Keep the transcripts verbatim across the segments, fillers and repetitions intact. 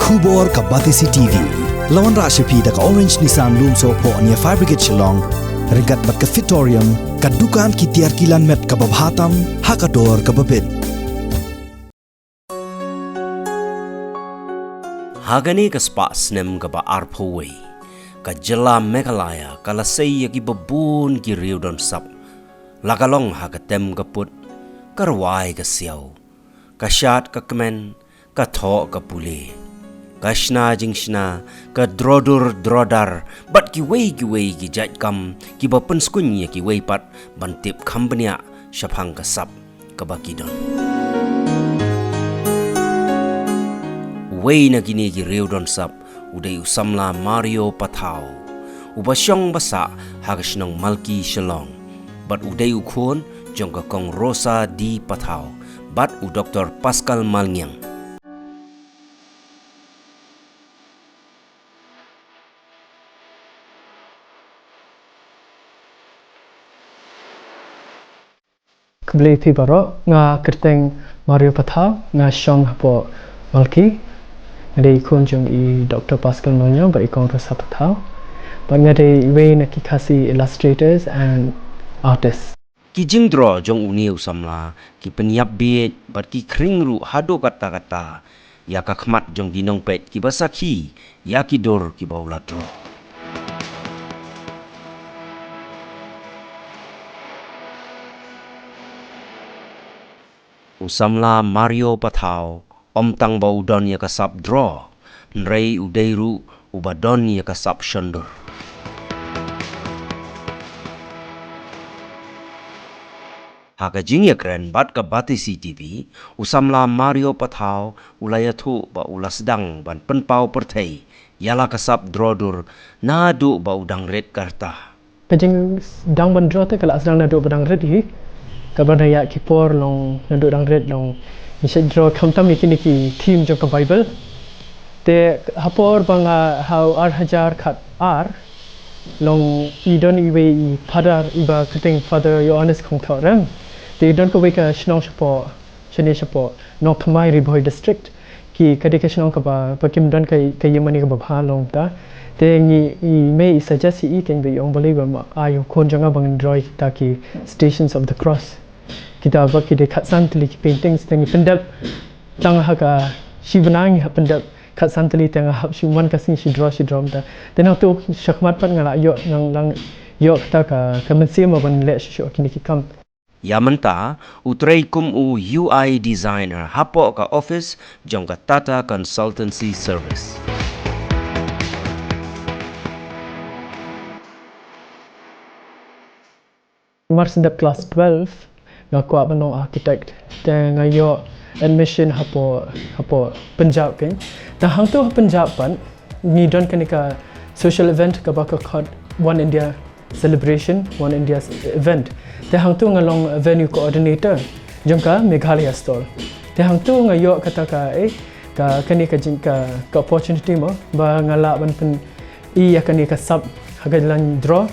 Khubor ka Batesi TV. La wanrah sha phi da ka Orange Nissan Lumsohphoh near Fire Brigade Shillong. Ryngkat bad ka Fitorium, ka dukan ki tiar kilan met kaba bha tam ha ka dor kaba bit. Ha kane ka spah snem kaba arphew wei, ka jylla Meghalaya ka la sei ïa kiba bun ki riew don sap. La ka long ha ka tem ka put, ka rwai ka siaw, ka shad ka kmen, ka thoh ka pule, ka shna jingshna, ka drodur drodar, bad kiwei kiwei ki jait kam kiba pynskun ïa kiwei pat ban tip kham bniah shaphang ka sap kaba ki don. Uwei na kine ki riew don sap u dei u samla Mario Pathaw, uba shong ba sah ha ka shnong Malki Shillong, bad u dei u khun jong ka Kong Rosa D Pathaw bad u Doktor Pascal Malngiang. Khublei phi baroh, nga kyrteng Mario Pathaw, nga shong hapoh Malki. Nga dei i khun jong i Doktor Pascal Malngiang bad i Kong Rosa Pathaw. Bad nga dei iwei na ki Khasi illustrators and artists. Ki jingdro jong une u samla ki pynïap bieit bad ki khring ruh haduh katta katta ïa ka khmat jong ki nongpeit kiba sakhi ïa ki dur kiba u la dro. U samla Mario Pathaw ym tang ba u don ïa ka sap dro, hynrei u dei ruh uba don ïa ka sap shondur. Ha ka jingïakren bad ka Batesi TV, u samla Mario Pathaw u la ïathuh ba u la sdang ban pynpaw pyrthei ïa la ka sap dro dur naduh ba u dang rit ka rta. Ka jingsdang ban dro te ka la sdang naduh ba dang rit hi. Kaba na ïa ki por long naduh dang rit long ngi shet dro khamtam ïa kine ki theme jong ka Bible. Te ha por ba nga ha u ar hajar khat ar long i don iwei i Father iba kyrteng Father Ïoannis Khongthohrem. Te i don kawei ka shnong shapoh shane shapoh Nongthymmai, Ri Bhoi District. Ki, ka dei ka shnong kaba, ba kim don ka, ka ïing mane kaba bha long ta. Te ngi, i mei i suggest ïa i, kynba i ong balei ba ma, ai u khun jong nga ba ngin dro ïa kita ki Stations of the Cross. Kita ba ki dei khatsan tylli ki paintings, te ngi pyndep tang ha ka shi bnai ngi hap pyndep khatsan tylli, te nga hap shu man ka sngi shu dro, shu dro mynta. Te nangta shakhmat pat nga la ïoh, nga la ïoh kata ka, ka mynsiem ban leh shuh shuh kine ki kam. Ïa mynta u trei kum u U I designer hapoh ka office jong ka Tata Consultancy Service. Mar shu dep class twelve nga kwah ban long architect, te nga ïoh admission hapoh, hapoh Punjab kein. Te hangto ha Punjab pat ngi don kane ka social event kaba ka khot One India Celebration, One India Event. Te hangto nga long venue coordinator jong ka Meghalaya stall. Te hangto nga ïoh kata ka, eh, ka, kane ka jing, ka, ka opportunity mo ba nga lah ban pyn, ïa kane ka sap ha ka line draw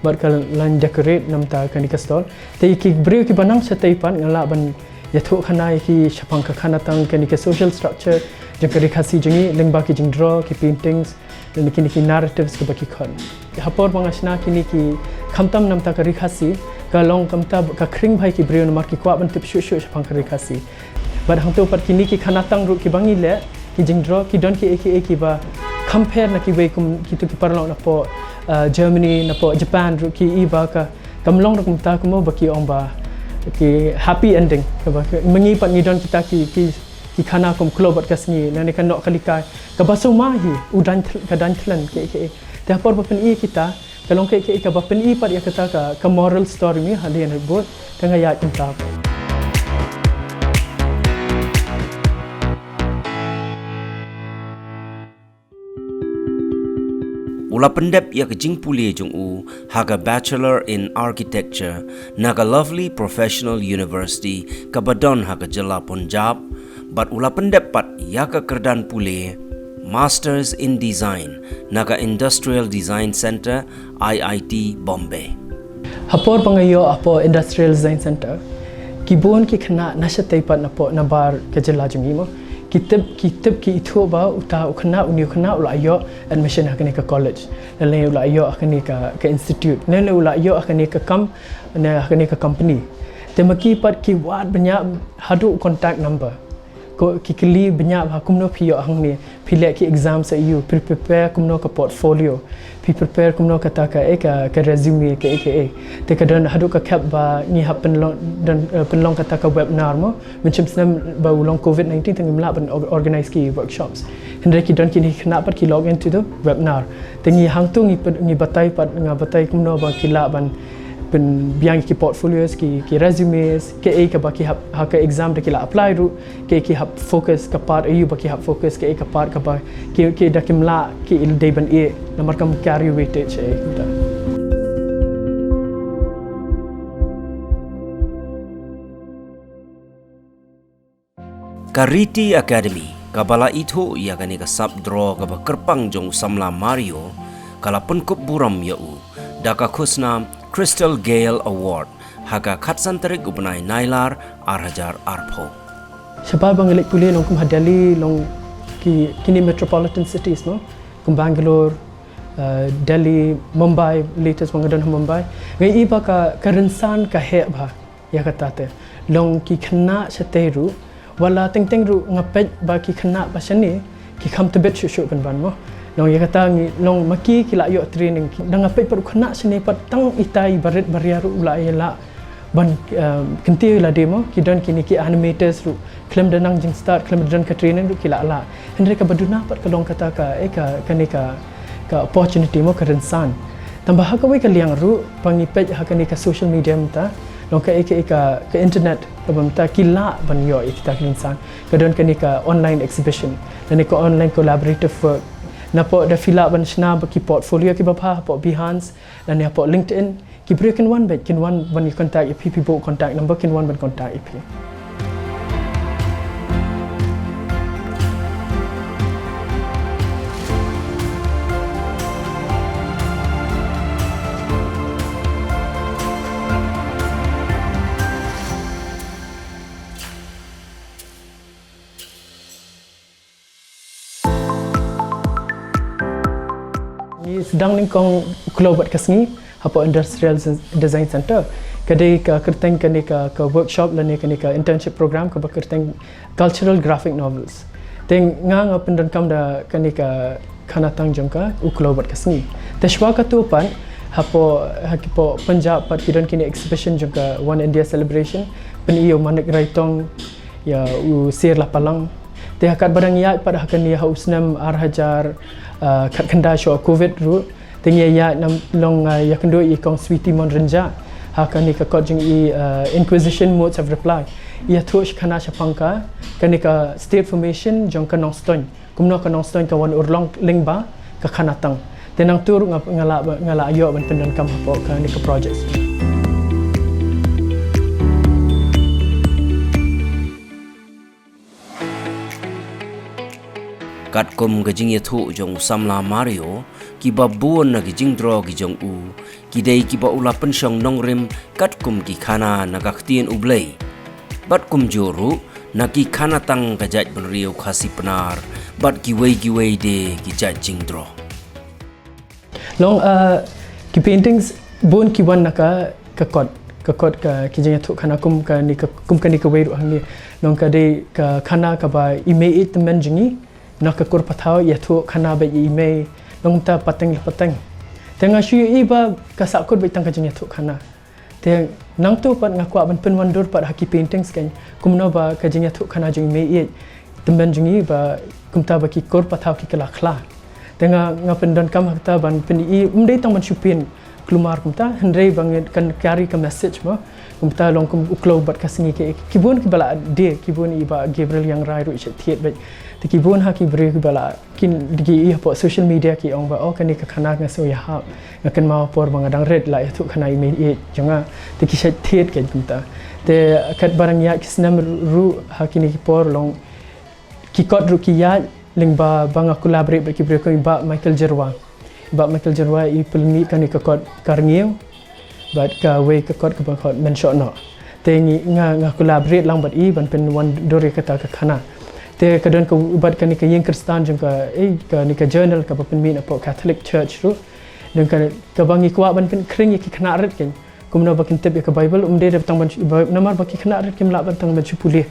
bad ka line decorate namar kane ka stall. Te ki briew kiba nang shatei pat nga lah ban ïathuh khana ïa ki shaphang ka khanatang kane ka social structure jong ka Ri Khasi jong ngi lyngba ki jingdraw, ki paintings, lane kine ki narratives kiba ki khot. Ha por ba nga shna kine ki khamtam namar ka Ri Khasi, ka long kumta ka khring bha ïa ki briew namar ki kwah ban tip shuh shuh shaphang ka Ri Khasi. Bad hangto pat kine ki khanatang ruh kiba ngi leh, ki jingdraw, ki don kiei kiei kiba compare na kiwei kum kito ki paralok napoh, uh, Germany, napoh Japan ruh ki ïohi ba ka, kam long ruh kumta kumno ba ki ong ba ki happy ending. Kaba ka, ma ngi pat ngi don kita ki, ki, ki khana kum Khloo bad ka Sngi, lane ka Noh Kali Kai, kaba sumar hi, u dang thl-, ka dang thlen kiei kiei. Te ha por ba pyni ïa kita, ka long kiei kiei kaba pyni pat ïa kata ka, ka moral story ngi hadien ha bud, te nga ïaid kumta. U la pyndep ïa ka jingpule jong u ha ka Bachelor in Architecture na ka Lovely Professional University kaba don ha ka jylla Punjab, bad u la pyndep pat ïa ka kyrdan pule Masters in Design na ka Industrial Design Centre, I I T Bombay. Ha por ba nga ïoh hapoh Industrial Design Centre, ki bun ki khynnah na shatei pat napoh nabar ka jylla jong ngi mo, Ki tip, ki tip ki ithuh ba uta u khynnah, une u khynnah u la ïoh admission ha kane ka college. Lane u la ïoh ha kane ka, ka institute. Lane u la ïoh ha kane ka kam, ne ha kane ka company. Te ma ki pat ki wad bniah haduh contact number. Ko ki kylli bniah ba kumno phi ïoh hangne, phi leh ki exams aiu, phi prepare kumno ka portfolio, phi prepare kumno kata ka, eh, ka, ka resume, ka, eh, ka, eh. Te ka don haduh ka khep ba ngi hap pynlong, don, eh, pynlong kata ka webinar mo. Mynshem snem ba u long covid nineteen te ngim lah ban or-, organize ki workshops. Hynrei ki don kine ki khynnah pat ki log into the webinar. Te ngi hangto ngi pyn-, ngi batai pat, nga batai kumno ba ki lah ban pynbiang ki portfolios, ki, ki resumes, kaei kaba ki hap, ha ka exam da ki la apply ruh, kaei ki hap focus, ka part aiu ba ki hap focus, kaei ka part kaba ki, ki da kim lah, ki dei ban ïeh, namar kam carry weightage eh, kumta. Ka Riti Academy, kaba la ithuh ïa kane ka sap draw kaba kyrpang jong u samla Mario, ka la pynkup burom ïa u da ka khusnam Crystal Gale Award ha ka khatsan tarik u bnai Nailar ar hajar arphew. Shabar ba nga leit pule long kum ha Delhi, long ki, kine metropolitan cities, no? Kum Bangalore, eh, Delhi, Mumbai, latest ba nga don ha Mumbai. Nga i ba ka, ka rynsan ka heh bha ïa kata te. Long ki khynnah shatei ruh, wat la teng teng ruh nga peit ba ki khynnah ba shane ki kham tbit shuh shuh pynban mo. Long ïa kata ngi, long ma ki ki la ïoh training. Ki, da nga peit pat u khynnah shane pat tang itai barit baria ruh u la ïa lah ban, um, kyntiew lade mo, ki don kine ki animators ruh, khlem da nang jingstad, khlem da don ka training ruh ki la lah. Hynrei kaba duna pat ka long kata ka, eh, ka, kane ka, ka opportunity mo, ka rynsan. Tangba ha kawei ka liang ruh, ba ngi peit ha kane ka social media mynta, long ka, eh, ka, eh, ka, ka internet, kaba mynta ki lah ban ïoh ïa kita ki rynsan. Ka don kane ka online exhibition, lane ka online collaborative work. Napoh da phi lah ban shna ba ki portfolio kiba bha hapoh Behance, lane hapoh LinkedIn, ki briew kin wan beit, kin wan ban ïa contact ïa phi, phi buh contact number, kin wan ban contact ïa phi. Ngi sdang nyngkong u kloi bad ka sngi hapoh Industrial Design Center. Ka dei ka kyrteng kane ka, ka workshop lane kane ka internship program kaba kyrteng Cultural Graphic Novels. Te nga nga pyndonkam da kane ka khana tang jong ka u kloi bad ka sngi. Te shuwa kato pat hapoh, ha kipoh Punjab pat ki don kine exhibition jong ka One India Celebration, pyni ïa u Manik Raitong, ïa u Sir Lapalang. Te ha katba dang ïaid pat ha kane ha u snem ar hajar, ah, khatkhyndai shuwa covid ruh. Te ngi ïaid nam long, ah, ïakynduh ïa i Kong Sweety Monrynjah ha kane ka kot jong i, ah, Inquisition Modes of Reply. Ïathuh shi khana shaphang ka, kane ka state formation jong ka Nongstoiñ. Kumno ka Nongstoiñ ka wan urlong lyngba ka khana tang. Te nangta ruh nga, nga la, nga la ïoh ban pyndonkam hapoh kane ka project. Katkum ka jingïathuh jong u samla Mario, kiba bun na ki jingdro ki jong u ki dei kiba u la pynshong nongrim katkum ki khana na ka ktien U Blei. Bad kumjuh ruh na ki khana tang ka jaitbynriew Khasi Pnar bad kiwei kiwei de ki jait jingdro. Long, uh, ki paintings bun ki wan na ka, ka kot, ka kot ka ki jingïathuh khana kum kane ka, kum kane kawei ruh hangne. Long ka dei ka khana kaba i mei i tymmen jong ngi na ka kur pathaw ïathuh khana bad i mei. Long ta pateng la pateng. Te nga shu ïohi ba ka sahkut bad tang ka jingïathuh khana. Te nangta pat nga kwah ban pynwandur pat ha ki paintings kein kumno ba ka jingïathuh khana jong i mei i tymmen jong ngi ba kumta ba ki kur pathaw ki kylla khla. Te nga, nga pyndonkam ha kata ban pyni, ym dei tang ban shu paint kulmar kumta, hynrei ba ngi kan carry ka message mo. Kumta long kum u kloi bad ka sngi, ki, ki bun kiba la die, ki bun, i Bah Gabriel Iangrai ruh i shait thied bad. Te ki bun ha ki briew kiba la kin dei ki ïa hapoh social media ki ong ba, oh, kane ka khana nga sngew ïahap. Nga kynmaw por ba nga dang rit la ïathuh khana i mei i jong nga. Te ki shait thied kein kumta. Te katba dang ïaid ki snem ruh ha kine ki por long ki kot ruh ki ïaid lyngba ba nga collaborate bad ki briew kum i Bah Michael Jyrwa. I Bah Michael Jyrwa i pynmih kane ka kot Ka Rngiew. Bad kawei ka kot kaba khot Mynshoh Noh. Te ngi nga, nga collaborate lang bad i ban pynwandur ïa kata ka khana. Te ka don ka bad kane ka ïing Khristan jong ka, eh, kane ka journal kaba pynmih na pdeng Catholic Church ruh. Don ka, kaba ngi kwah ban pynkhring ïa ki khynnah rit kein. Kumno ba kin tip ïa ka Bible, um dei da tang ban, namar ba ki khynnah rit kim lah ban tang ban shu pule.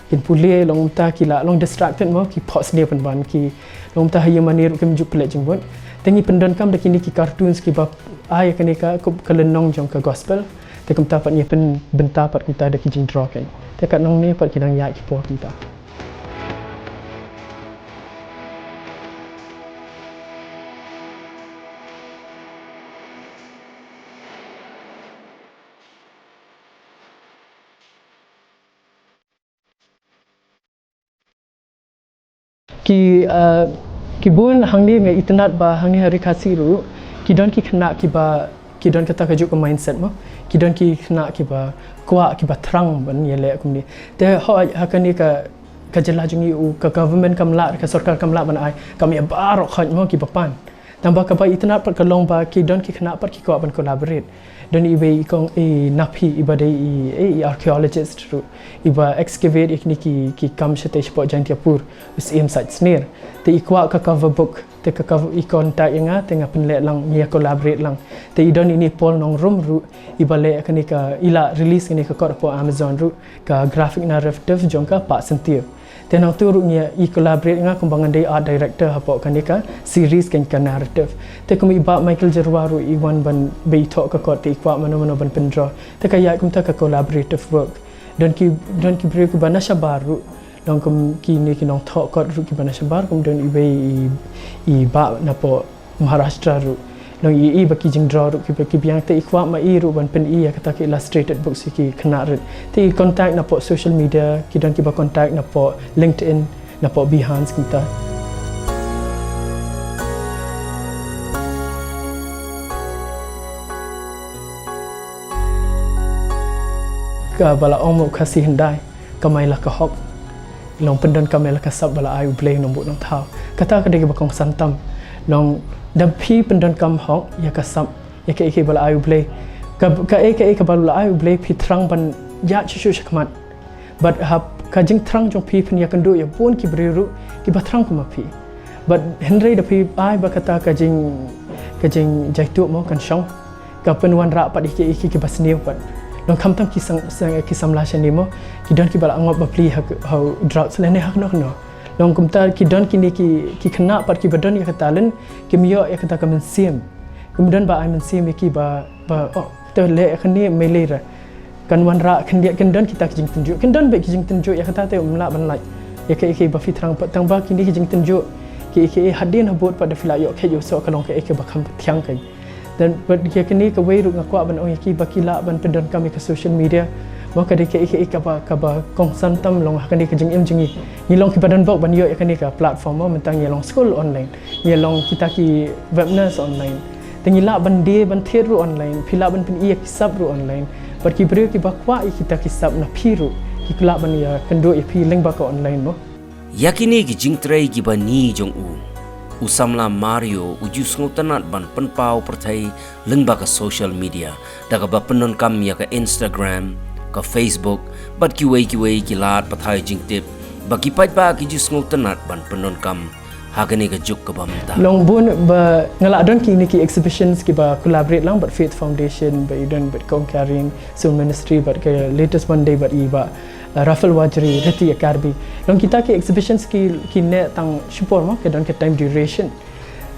Kin pule long kumta ki la long distracted mo, ki phohsniew pynban ki long kumta ha ïing mane ruh kim ju pynleit jingmut. Te ngi pyndonkam da kine ki cartoons kiba ai kane ka, ka lynnong jong ka gospel. Te kumta pat ngi pynbynta pat kumta da ki jingdraw kein. Te katno ne pat ki dang ïaid ki por kumta. Ki, uh, ki bun hangne nga itynnad ba hangne ha Ri Khasi ruh ki don ki khynnah kiba, ki don kata kajuh ka mindset mo. Ki don ki khynnah kiba kwah, kiba thrang ban ïaleh kumne. Te ho ha kane ka, ka jylla jong ngi u, ka government kam lah, ka sorkar kam lah ban ai, kam ïa baroh khoit mo kiba pan. Tangba kaba itynnad pat ka long ba ki don ki khynnah pat ki kwah ban collaborate. Don iwei i kong i Naphi iba dei i, i, i archaeologist ruh. Iba excavate ïa kine ki, ki kam shatei shapoh Jaintiapur, u Syiem Saitsner. Te i kwah ka cover book, te ka cover, i contact ïa nga, te nga pynleh lang, ngi ïa collaborate lang. Te i don ine i Paul Nongrum ruh, iba leh kane ka, i la release kane ka kot hapoh Amazon ruh, ka graphic narrative jong ka Pah Syntiew. Te nangta ruh ngi ïa, i collaborate nga kumba ngan dei art director hapoh kane ka series kein ka narrative. Te kum i Bah Michael Jyrwa ruh i wan ban, ba i thoh ka kot te i kwah mano mano ban pyndraw. Te ka ïaid kumta ka collaborative work. Don ki, don ki briew kiba na shabar ruh. Long kum kine ki nongthoh kot ruh kiba na shabar, kum don iwei i, i Bah napoh Maharashtra ruh. Long i, i ba ki jingdraw ruh kiba ki biang, te i kwah ma i ruh ban pyni ïa kata ki illustrated books ïa ki khynnah rit. Te i contact napoh social media, ki don kiba contact napoh LinkedIn, napoh Behance kumta. Kaba la ong ma u Khasi hyndai, kamai la ka hok. Long pyndonkam ïa la ka sap ba la ai U Blei Nongbuh Nongthaw. Kata ka dei kaba kongsan tam. Long da phi pyndonkam hok ïa ka sap, ïa kaei kaei ba la ai U Blei. Ka, kaei kaei kaba la ai U Blei phi thrang ban ïaid shuh shuh shakhmat. Bad hap ka jingthrang jong phi phin ïakynduh ïa bun ki briew ruh kiba thrang kum ma phi. Bad hynrei da phi ai ba kata ka jing, ka jingjaituh mo kan shong. Ka pynwanrah pat ïa ki, ïa ki, kiba sniew pat. Long khamtam ki sang, sang, ki samla shane mo, ki don kiba la ngop bapli ha, ha drugs lane ha kano kano. Long kumta ki don kine ki, ki khynnah pat kiba don ïa ka talent, kim ïoh ïa kata ka mynsiem. Kim don ba ai mynsiem ïa ki ba, ba, oh, to leh ïa kane mei lei re. Kan wanrah khyndiat, kan don kita ki jingtynjuh. Kan don beit ki jingtynjuh ïa kata te ym lah ban lait. Ïa kaei kaei ba phi thrang pat tangba kine ki jingtynjuh. Kaei kaei hadien habud pat da phi la ïoh kheit ïoh soh ka long kaei kaei ba kham thiang kein. Te bad ïa kane kawei ruh nga kwah ban ong ïa ki ba ki lah ban pyndonkam ïa ka social media. Mo ka dei kaei kaei kaba, kaba kongsan tam long ha kane ka jingim jong ngi. Ngi long kiba donbok ban ïoh ïa kane ka platform mo mynta ngi long skul online. Ngi long kita ki webinars online. Te ngi lah ban die ban thied ruh online, phi lah ban pyni ïa ki sap ruh online. Bad ki briew kiba kwah ïa kita ki sap na phi ruh, ki lah ban ïakynduh ïa phi lyngba ka online mo. Ïa kine ki jingtrei kiba ni jong u, u samla Mario u ju sngewtynnat ban pynpaw pyrthei lyngba ka social media, da kaba pyndonkam ïa ka Instagram, ka Facebook, bad kiwei kiwei ki lad pathai jingtip, ba ki paidbah ki ju sngewtynnat ban pyndonkam ha kane ka juk kaba mynta. Long bun ba nga la don kine ki exhibitions kiba collaborate lang bad Faith Foundation, ba i don bad Kong Karin, Soul Ministry, bad ka latest one day bad i Bah, uh, Raphael Wajri, Riti Akarbi. Long kita ki exhibitions ki, ki neh tang shipor mo, ka don ka time duration.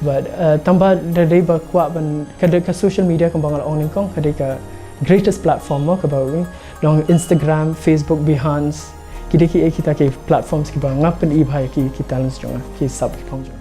Bad, uh, tangba da dei ba kwah ban, ka dei ka social media kumba nga la ong nyngkong, ka dei ka greatest platform mo kaba u. Long Instagram, Facebook, Behance, ki dei kiei kita ki platforms kiba nga pyni bha ïa ki, ki talents jong nga, ki sap ki phong jong nga.